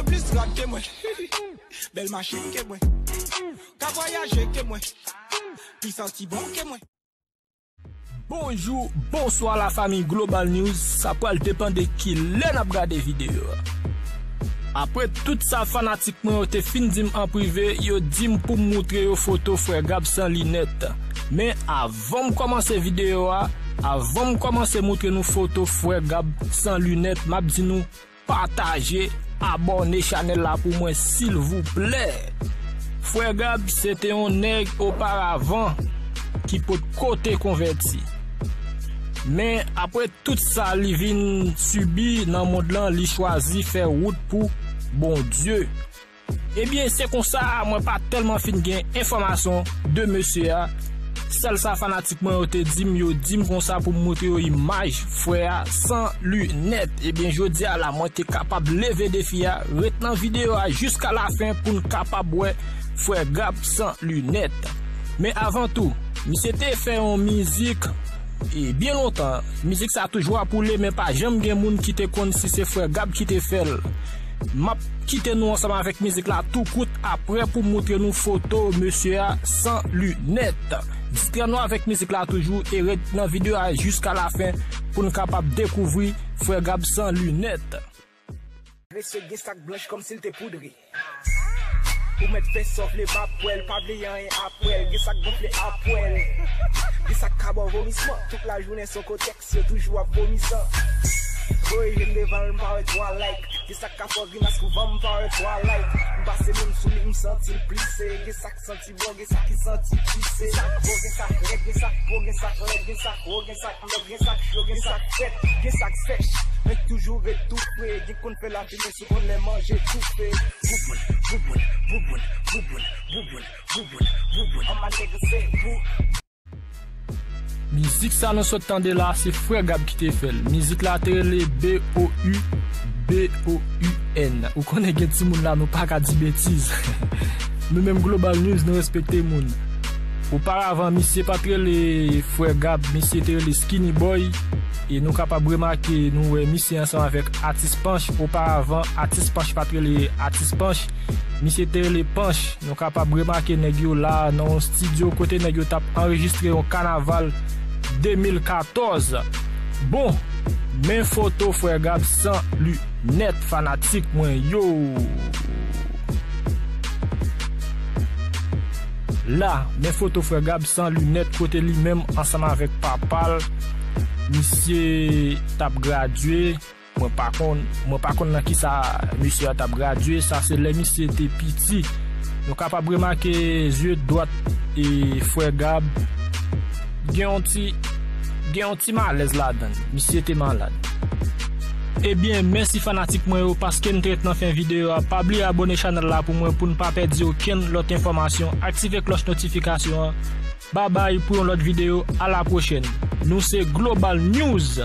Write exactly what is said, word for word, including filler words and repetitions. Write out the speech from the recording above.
Plis rad ke mwen. Bèl machin ke mwen. Ka vwayaje ke mwen. Pi santi bon ke mwen. Bonjou, bonswa lafanmi Global News, sa pral depann de kilè n ap gade videyo a. Apre tout sa fanatik mwen yo te fin di m an prive, yo di m pou m moutre yo foto Frè Gab san linèt. Men avan m kòmanse videyo a, avan m kòmanse moutre nou foto Frè Gab san linèt, m ap di nou pataje, abòne chanèl la pou mwen silvouplè. Frè Gab se te yon nèg oparavan ki potko te konvèti. Men apre tout sa li vin sibi nan mond lan, li chwazi fè wout pou Bondye. Ebyen, se konsa, mwen pa tèlman fin gen enfòmasyon de mesye a. Sèl sa fanatik mwen yo te di m, yo di m konsa pou m moutre yo imaj frè a san linèt. Ebyen, jodi a la, mwen te kapab leve defi a, ret nan videyo a jiska lafen pou n kapab wè frè Gab san linèt. Men avan tou, misye te fè yon mizik, e byen lontan, mizik sa toujou ap woule, men pa janm gen moun ki te konn si se frè Gab ki te fè l. M ap kite nou ansanm avèk mizik la tou kout apre pou moutre nou foto mesye a san linèt. Distrè nou avèk mizik la toujou e ret nan videyo a jiska lafen pou n kapab dekouvri frè Gab san linèt. Mesye gen sa k blanch kòmsi l te poudre. Ou mèt fè sa w vle, m ap wè l, pa vle anyen ap wè l. Gen sa k gonfle ap wè l. Gen sa k ka ba w vomisman. Tout lajounen se yon kotèks, yo toujou ap vomisan. Voye je m devan l, m pa wè twa like. Gen sa k ka fè w grimas kou van, m pa wè twa like. M pase men m sou li, m santi l plise. Gen sa k santi bon, gen sa ki santi pise. Sa k bon, gen sa k rèd, gen sa k po, gen sa k rèd, gen sa k wo, gen sa k nèg, gen sa k cho, gen sa k fèt, gen sa k sèch. Men toujou ret tou fre, gen konn fè lavi, men sou konn lè manje toufe. Bouboun, bouboun, bouboun, bouboun, bouboun, bouboun, bouboun, bouboun. An ma nèg se pou. Mizik sa nou sot tande la, se Frè Gab ki te fè l. Mizik la te rele B O U, B O U N. Ou konnen gen timoun la, nou pa ka di betiz. Nou menm Global News, nou respekte moun. Oparavan, misye pa t rele Frè Gab, misye te rele Skinny Boy. E nou kapab remake, nou wè misye ansanm avèk Atis Panch. Oparavan, Atis Panch pa t rele Atis Panch, misye te rele Panch. Nou kapab remake nèg yo la nan yon estidyo kote nèg yo t ap anrejistre yon kanaval de mil katòz. Bon, men foto Frè Gab san linèt, fanatik mwen yo. La, men foto Frè Gab san linèt kote li menm ansanm avèk papa l, misye t ap gradye. Mwen pa konn, mwen pa konn nan kisa mesye a t ap gradye, sa se lè misye te piti. Nou kapab remake zye dwat e Frè Gab gen yon ti, gen yon ti malèz ladan l. Misye te malad. Ebyen, mèsi fanatik mwen yo paske n te ret nan fen videyo a. Pa bliye abòne chanèl la pou mwen pou n pa pèdi okenn lòt enfòmasyon. Aktive klòch notifikasyon an. Babay pou yon lòt videyo. A la pwochèn. Nou se Global News.